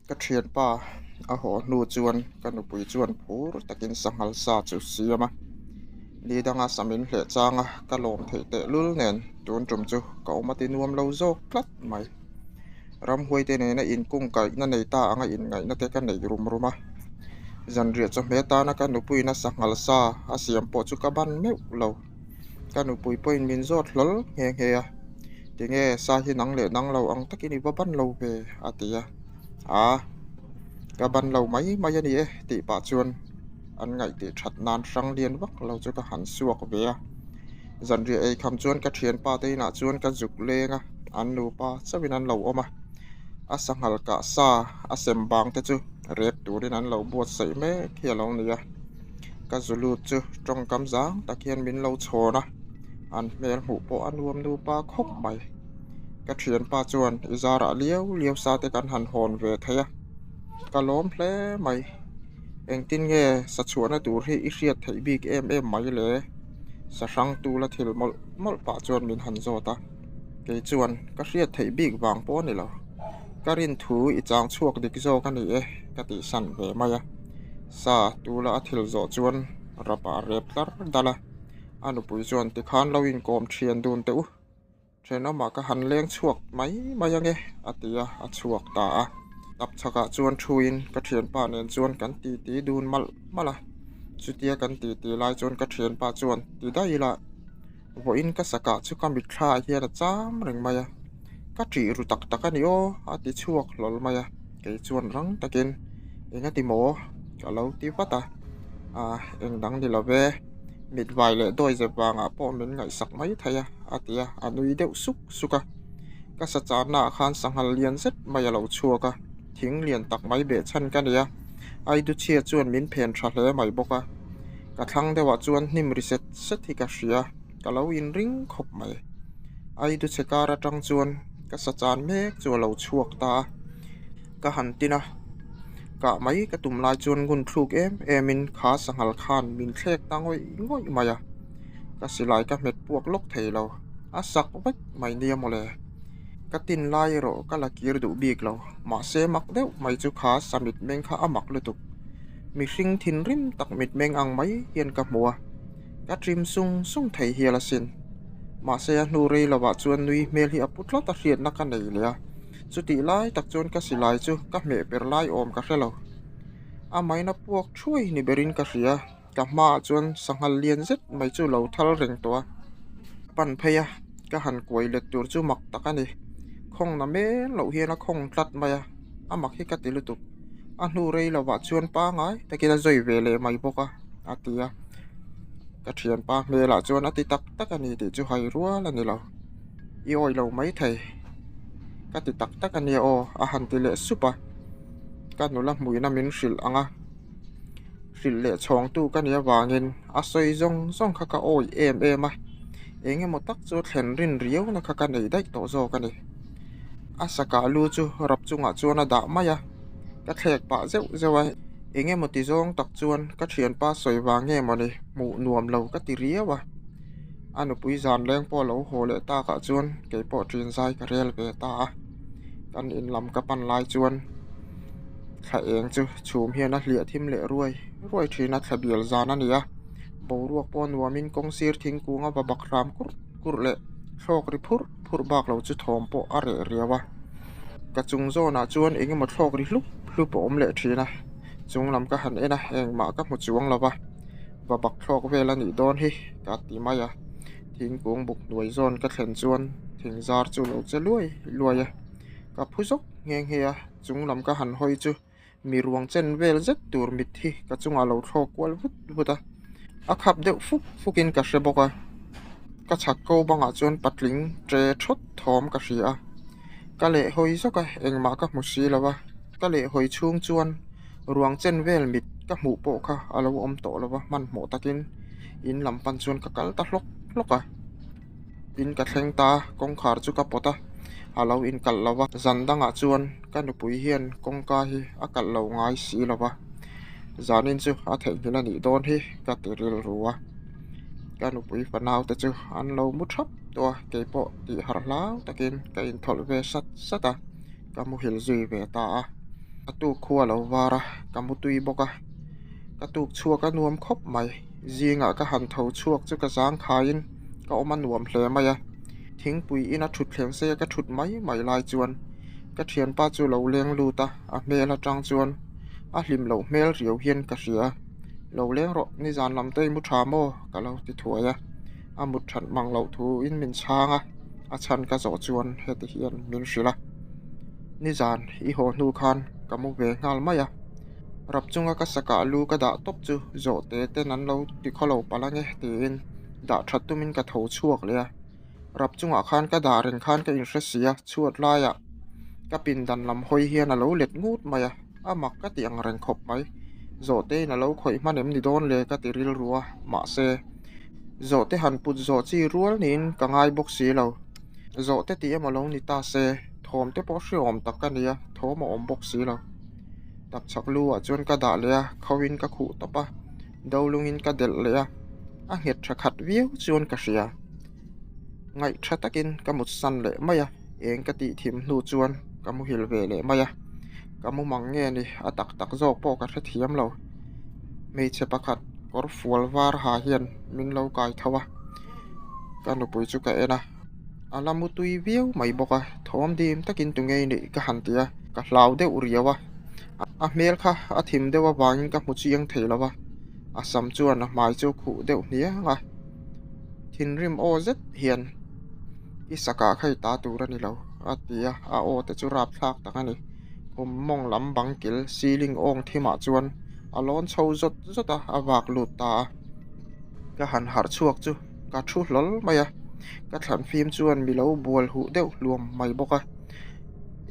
Ka thianpa a haw hnu chuan ka nupui chuan phur takin sanghal sa chu siam a, ni danga sa min hleh changa ka lawm theih tehlul nen tun tum chu ka awm a ti nuam lo zawk tlat mai. Ramhuaite nena inkungkaihna nei ta anga inngaihna te ka nei rum rum a, zanriah chawhmeh tana ka nupuiin a sanghal sa a siam pawh chu ka ban meuh lo. Ka nupui pawhin min zawt hlawl nghe nghe a, Tinge sa hi nang leh nang lo ang takin i va ban lo ve? a ti a. Aa, ka ban lo mai mai a ni e tih pah chuan an ngaih tih that nan hrang lian vak lo chu ka han suak ve a. Zanriah ei kham chuan ka thianpa te inah chuan ka zuk leng a, an nupa chauhin an lo awm a. A sanghal kah sa a sem bang te chu rep turin an lo buatsaih mek hi a lo ni a. Ka zu lut chu tawngkam zang tak hian min lo chhawn a, an hmel hmuh pawh a nuam nupa khawp mai. Ka thianpa chuan i zarah liau liau sa te kan han hawn ve thei a, ka lawm hle mai. Engtin nge sa chhuahna tur hi i hriat theih bik em em mai le? Sa hrang tula thil mawlh mawlh pah chuan min han zawt a, kei chuan ka hriat theih bik vang pawh a ni lo. Ka rin thu i chang chhuak dik zawk a ni e ka tihsan ve mai a. Sa tula a thil zawh chuan rap ah a rep tlar dal a, a nupui chuan tikhan lo inkawm thian dun teh u, thenawmah ka han leng chhuak mai mai ange a ti a, a chhuak ta a. Tap chhakah chuan thuin ka thianpa nen chuan kan titi dun malh malh a, chutia kan titi lai chuan ka thianpa chuan ti daih ila vawiin ka sakah chu ka mitthla ah hian a cham reng mai a, ka ṭih ru tak tak a ni aw a ti chhuak hlawl mai a, kei chuan rang takin eng a ti maw ka lo ti vat a, ah eng dang ni lo ve mit vai leh dawi zep vangah pawh min ngaihsak mai thei a a ti a, a nui deuh suk suk a, ka sa channa ah khan sanghal lian zet mai a lo chhuak a, thing lian tak mai behchhan ka nei a, Aiduchhia chuan min phen tha hle mai bawk a. Ka thlang deuhah chuan hnim ri set set hi ka hria, ka lo inring khawp mai. Aiduchhe kar atang chuan ka sa chan mek chu a lo chhuak ta a, ka han tin a, kah mai ka tum lai chuan ngun thluk em em in kha sanghal khan min thlek ta ngawih ngawih mai a, ka silai ka hmet puak lawk thei lo, a sak vek mai nia mawle. Ka tin lai erawh ka la kir duh bik lo, mahse mak deuh mai chu kha sa mitmeng kha a mak lutuk. Mihring thinrim tak mitmeng ang mai hian ka hmu a, ka trim sung sung thei hial asin. Mahse a hnu rei lovah chuan nui hmel hi a pu tlat a hriatna ka nei leh a, chutih lai tak chuan ka silai chu ka hmeh per lai awm ka hre lo. A maina puak thuai ni berin ka hria, ka hmaah chuan sanghal lian zet mai chu lo thal reng tawh a, ka pan phei a, ka han kuai let tur chu mak tak a ni. Khawngna mel loh hian a khawng tlat mai a, a mak hi ka ti lutuk. A hnu rei lovah chuan pangai takin a zui ve leh mai bawk a, a ti a. Ka thianpa hmelah chuan a ti tak tak a ni tih chu hai rual a ni lo. I awi lo mai thei. Ka ti tak tak a nia aw, a han ti leh sup a. Ka nula hmuihna min hrilh ang a. Hrilh leh chhawngtu ka nih avangin a sawi zawng zawng kha ka awi em em a. Eng emaw tak chu thlen rin riauna kha ka nei daih tawh zawk a ni. A sakah lu chu rap chungah chuan a dah mai a, ka thlek pah zeuh zeuh a, eng emaw ti zawng tak chuan ka thianpa sawi vang nge mawni hmuh nuam lo ka ti riau a. A nupui zan leng pawh a lo haw leh takah chuan kei pawh ṭin zai ka rel ve ta a, kan in lam ka pan lai chuan thla eng chu chhum hian a hliah thim leh ruai ruai ṭhin a, thla bial zan a ni a, boruak pawh nuamin kawng sir thingkung a va bak hram kurh kurh leh thlawk ri phurh phurh bak lo chu thawm pawh a reh riau a, ka chung zawnah chuan eng emaw thlawk ri hlup hlup a awm leh thin a, chung lam ka han en a engmah ka hmu chuang lo va, va bak thlawk vel a nih dawn hi ka ti mai a, thingkung buk hnuai zawn ka thlen chuan thing zar chu lo che luai luai a, ka phu zawk nghe nghe a, chung lam ka han hawi chu. Mi ruang chen vel zet tur mit hi ka chungah lo thlawk kual vut vut a, a khap deuh fuk fuk in ka hre bawk a, ka chhak ko bangah chuan patling tre thawt thawm ka hria a, ka leh hawi zawk a engmah ka hmu si lo a, ka leh hawi chhung chuan ruang chen vel mit ka hmuh pawh kha a lo awm tawh lo va hmanhmawh takin in lam pan chuan ka kal ta hlawk hlawk a. In ka thleng ta, kawngkhar chu ka pawt a, a lo inkalh lo va. Zan dangah chuan ka nupui hian kawngka hi a kalh lo ngai si lo va, zanin chu a theihnghilh a nih dawn hi ka ti rilru a. Ka nupui fanau te chu an lo mu thap tawh a, keipawh tih harh hlau takin ka inthawlh ve sat sat a, ka muhil zui ve ta a. A tuk khua lo var a, ka mu tui bawk a. Ka tuk chhuak a nuam khawp mai. Zingah ka han tho chhuak chu ka zang khaiin ka awm a nuam hle mai a. Thingpui ina thutthleng seia ka thut mai mai lai chuan ka thianpa chu lo leng lut a, a hmel atang chuan a hlim loh hmel riau hian ka hria a. Lo leng rawh, nizan lam te i mu tha maw? ka lo ti thuai a. A mut that mang loh thuin min chhang a, a chhan ka zawh chuan heti hian min hrilh a. Nizan i haw hnu khan ka mu ve nghal mai a, rap chunga ka sakah lu ka dah tawp chu zawhte ten an lo ti khaw lo palh ange tiin dah that tumin ka tho chhuak leh a. Rap chungah khan ka dah reng khan ka inhre si a, chhuat laiah ka pindan lam hawi hian a lo let ngut mai a, a mak ka ti ang reng khawp mai. Zawhte in a lo khawih hman em ni dawn le ka ti rilru a, mahse zawhte han put zawh chi rual niin ka ngai bawk si lo. Zawhte tih emaw lo ni ta se, thawm te pawh hriawm tak ka ni a, thawm a awm bawk si lo. Tapchhak lu ah chuan ka dah leh a, khauhin ka khuh tawp a, dolungin ka delh leh a, a nghet tha khat viau chuan ka hria. Ngaih tha takin ka mut san leh mai a, eng ka tih thim hnu chuan ka muhil ve leh mai a, ka mu mang nge ni, a tak tak zawk pawh ka hrethiam lo. Hmeichhe pakhat kawr fual var ha hian min lo kai tho a, ka nupui chu ka en a, a la mu tui viau mai bawk a, thawm dim takin tu ngei nih ka han ti a, ka hlau deuh riau a, a hmel kha a thim deuh avangin ka hmu chiang thei lo va, a sam chuan a hmai chu khuh deuh hniang a, thinrim aw zet hian i sakah kha i ta tur a ni lo a ti a, a aw te chu rapthlak tak a ni, khum mawng lam bang kil ceiling awng thimah chuan a lawn chho zawt zawt a, a vak lut ta a. Ka han harh chhuak chu ka thu hlawl mai a, ka thlan fim chuan mi lo bual huh deuh hluam mai bawk a.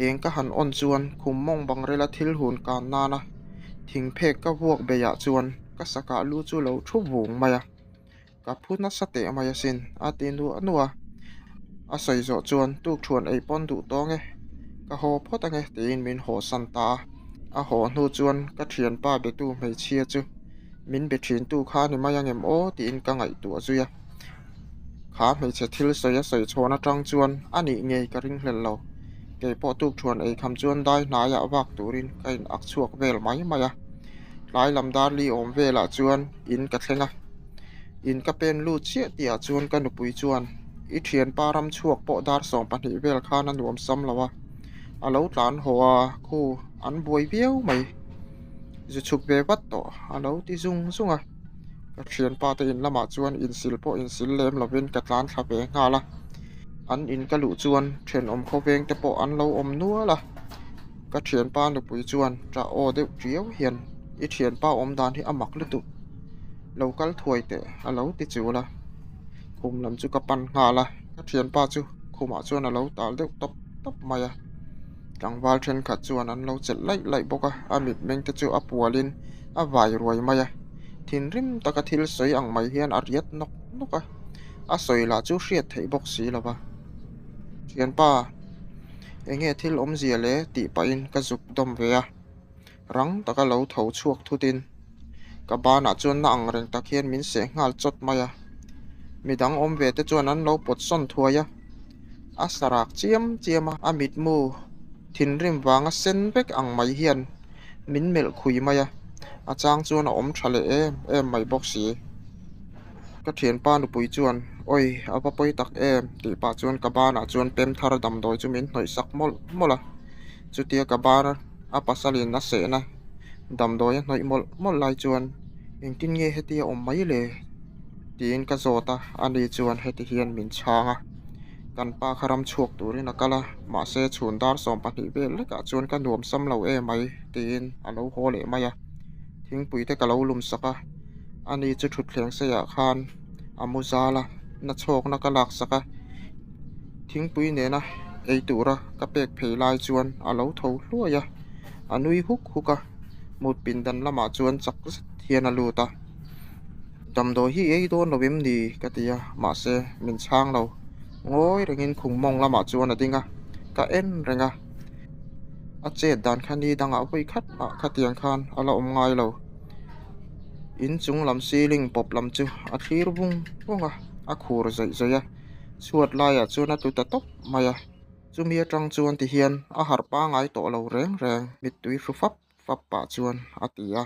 Eng ka han awn chuan khum mawng bang rela thil hun kan nana thing phek ka vuak beiah chuan ka sakah lu chu lo thu vung mai a, ka phu nasa teh mai asin a ti nuah nuah a. A sawi zawh chuan tukthuan ei pawn duh tawng e, ka haw phawt ange tiin min haw san ta a. A haw hnu chuan ka thianpa betu hmeichhia chu min be thintu kha ni mai angem aw tiin ka ngaihtuah zui a. Kha hmeichhe thil sawi a sawi chhawn atang chuan a nih ngei ka ring hlel lo. Kei pawh tukthuan ei kham chuan dai hnaiah vak turin ka in ak chhuak vel mai mai a. Tlai lam darli awm velah chuan in ka thleng a. In ka pen lut chiah tihah chuan ka nupui chuan i thianpa ram chhuak pawh dar 12 vel khan a nuam sam lo a, a lo tlan haw a, khu an buai viau mai. Zu chhuk ve vat tawh a lo ti zung zung a. Ka thianpa te in lamah chuan insil pawh insil lem lovin ka tlan thla ve nghal a. An in ka luh chuan thenawm khawveng te pawh an lo awm nual a. Ka thianpa nupui chuan ṭah aw deuh ṭiau hian i thianpa awm dan hi a mak lutuk. Lo kal thuai teh a lo ti chul a. Khum lam chu ka pan nghal a, ka thianpa chu khumah chuan a lo tal deuh tawp tawp mai a. Tlangval thenkhat chuan an lo chelh laih laih bawk a, a mitmeng te chu a pualin a vai ruai mai a. Thinrim taka thil sawi ang mai hian a riat nawk nawk a, a sawi lah chu hriat theih bawk si lo va. Thianpa, eng nge thil awmzia le tih pahin ka zuk dawm ve a, rang taka lo tho chhuak thutin ka banah chuan na ang reng tak hian min seh nghal chawt mai a. Midang awm ve te chuan an lo pawt sawn thuai a. A sarak chiam chiam a, a mitmu thinrim vanga sen vek ang mai hian min melh khui mai a, a chang chuan a awm tha leh em em mai bawk si. Ka thianpa nupui chuan, Awi, a va pawi tak em? tih pah chuan ka banah chuan pem thar damdawi chu min hnawih sak mawlh mawlh a. Chutia ka ban a pasalin a sehna damdawi a hnawih mawlh mawlh lai chuan, Engtin nge hetia awm mai le? Tiin ka zawt a, ani chuan heti hian min chhang a, kan pa kha ram chhuak turin a kal a, mahse chhun dar 12 vel lekah chuan ka nuam sam lo em mai tiin a lo haw leh mai a, thingpui te ka lo lum sak a, ani chu thutthleng seiah khan a mu zal a, na chhawkna ka lak sak a, thingpui nena ei tura ka pek phei lai chuan a lo tho hluai a, a nui huk huk a, mut pindan lamah chuan chak zet hian a lut a. Damdawi hi ei dawn lo em ni? ka ti a, mahse min chhang lo. Ngawi rengin khum mawng lamah chuan a ding a, ka en reng a. A chet dan kha ni dangah vawi khat mah khatiang khan a la awm ngai lo. In chung lam ceiling pawp lam chu a thlir vung vung a, a khur zawih zawih a. Chhuat laiah chuan a tlu ta tawp mai a. Chumi atang chuan tihian a harh pangai tawh lo reng reng, mittui hru fap fap pah chuan a ti a.